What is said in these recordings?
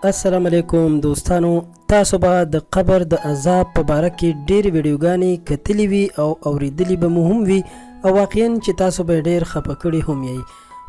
السلام علیکم دوستانو، تاسو به د قبر د عذاب په باره کې ډېرې ویډیوګانې کتلې وي او اورېدلي به مو هم وي او واقعا چې تاسو به ډېر خپه کړي هم یئ.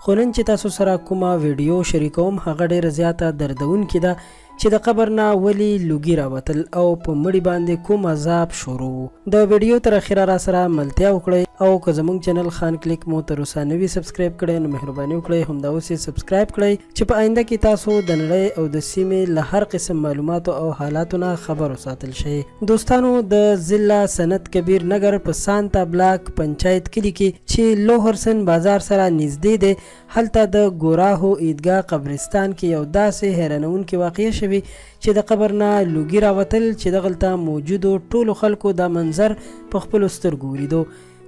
خو نن چې تاسو سره کومه ویډیو شریکوم هغه ډېره زیاته دردونکې ده چې د قبر نه ولي لوګي راوتل او په مړي باندې کوم عذاب شروع وو. د ویډیو تر اخره راسره ملتیا وکړئ او که زموږ چینل خان کلیک مو تر اوسه نه وي سبسکرایب کړی نو مهرباني وکړئ همدا اوس یې سبسکرایب کړئ چې په آینده کې تاسو د نړۍ او د سیمې له هر قسم معلوماتو او حالاتو نه خبر وساتل شئ. دوستانو، د ضلع سنت کبیر نګر په سانتا بلاک پنچایت کلي کې چې لوهرسن بازار سره نږدې دی، هلته د ګوراهو عیدګاه قبرستان کې یو داسې حیرانوونکې واقعه شوې چې د قبر نه لوګي راوتل چې دغلته موجودو ټولو خلکو دا منظر په خپلو سترګو ولیدو.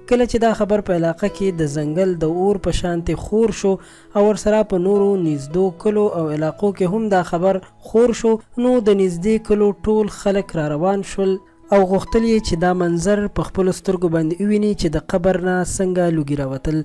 کله چې دا خبر په علاقه کې د ځنګل د اور په شانتې خور شو او ورسره په نورو نږدو کلو او علاقو کې هم دا خبر خور شو نو د نږدې کلو ټول خلک راروان شول او غوښتل یې چې دا منظر په خپلو سترګو باندې وویني چې د قبر نه څنګه لوګي راوتل.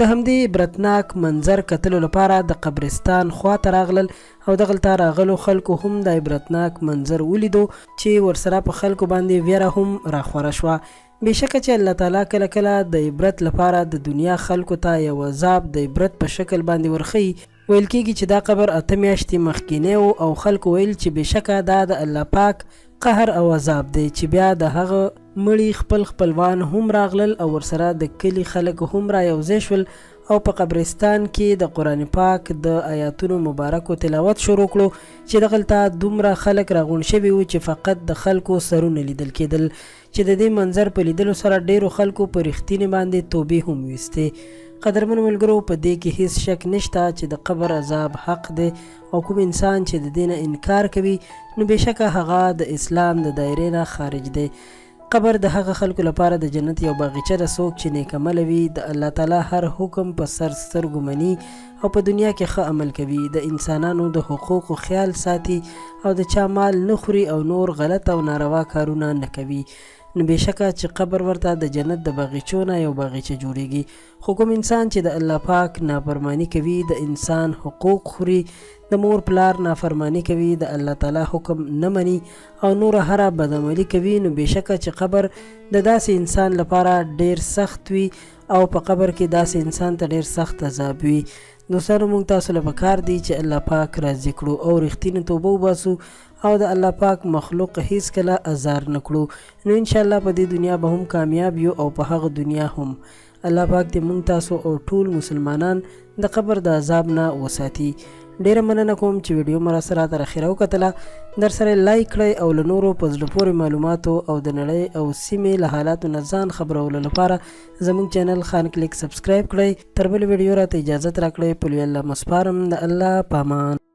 د همدې عبرتناک منظر کتلو لپاره د قبرستان خوا ته راغلل او دغلته راغلو خلکو هم دا عبرتناک منظر ولیدو چې ورسره په خلکو باندې ویره هم راخوره شوه. بېشکه چې الله تعالی کله کله د عبرت لپاره د دنیا خلکو ته یو عذاب د عبرت په شکل باندې ورښيي. ویل کیږي چې دا قبر 8 میاشتې مخکینی و او خلکو ویل چې بېشکه دا د الله پاک قهر او عذاب دی چې بیا د هغه مړي خپل خپلوان هم راغلل او ورسره د کلي خلک هم را یوځای شول او په قبرستان کې د قرآن پاک د آیاتونو مبارکو تلاوت شروع کړو چې دغلته دومره خلک راغونډ شوي وو چې فقط د خلکو سرونه لیدل کېدل چې د دې منظر په لیدلو سره ډېرو خلکو په رښتینې باندې توبې هم ویستې. قدرمنو ملګرو، په دې کې هیڅ شک نشته چې د قبر عذاب حق دی او کوم انسان چې د دې نه انکار کوي نو بېشکه هغه د اسلام د دایرې نه خارج دی. قبر د هغه خلکو لپاره د جنت یو باغیچه ده څوک چې نیک عمله وي، د الله تعالی هر حکم په سر سترګو مني او په دنیا کې ښه عمل کوي، د انسانانو د حقوقو خیال ساتي او د چا مال نه خوري او نور غلط او ناروا کارونه نه کوي نو بېشکه چې قبر ورته د جنت د باغیچو نه یو باغیچه جوړیږي. خو کوم انسان چې د الله پاک نافرماني کوي، د انسان حقوق خوري، د مور پلار نافرماني کوي، د الله تعالی حکم نه مني او نوره هره بدعملي کوي نو بېشکه چې قبر د داسې انسان لپاره ډېر سخت وي او په قبر کې داسې انسان ته ډېر سخت عذاب وي. دوستانو، مونږ تاسو له پکار دي چې الله پاک راضي کړو او رښتینې توبه وباسو او د الله پاک مخلوق هیڅکله ازار نه کړو نو ان شاء الله په دې دنیا به هم کامیاب یو او په هغه دنیا هم. الله پاک دې مونږ تاسو او ټول مسلمانان د قبر د عذاب نه وساتي. ډیره مننه کوم چې ویډیو مو راسره تر اخره وکتله. درسره لایک کړئ او له نورو په زړه پورې معلوماتو او د نړۍ او سیمې له حالاتو نه ځان خبرولو لپاره زموږ چینل خان کلیک سبسکرایب کړئ. تر بلې ویډیو راته اجازت راکړئ. په لوی الله مو سپارم. د الله پامان.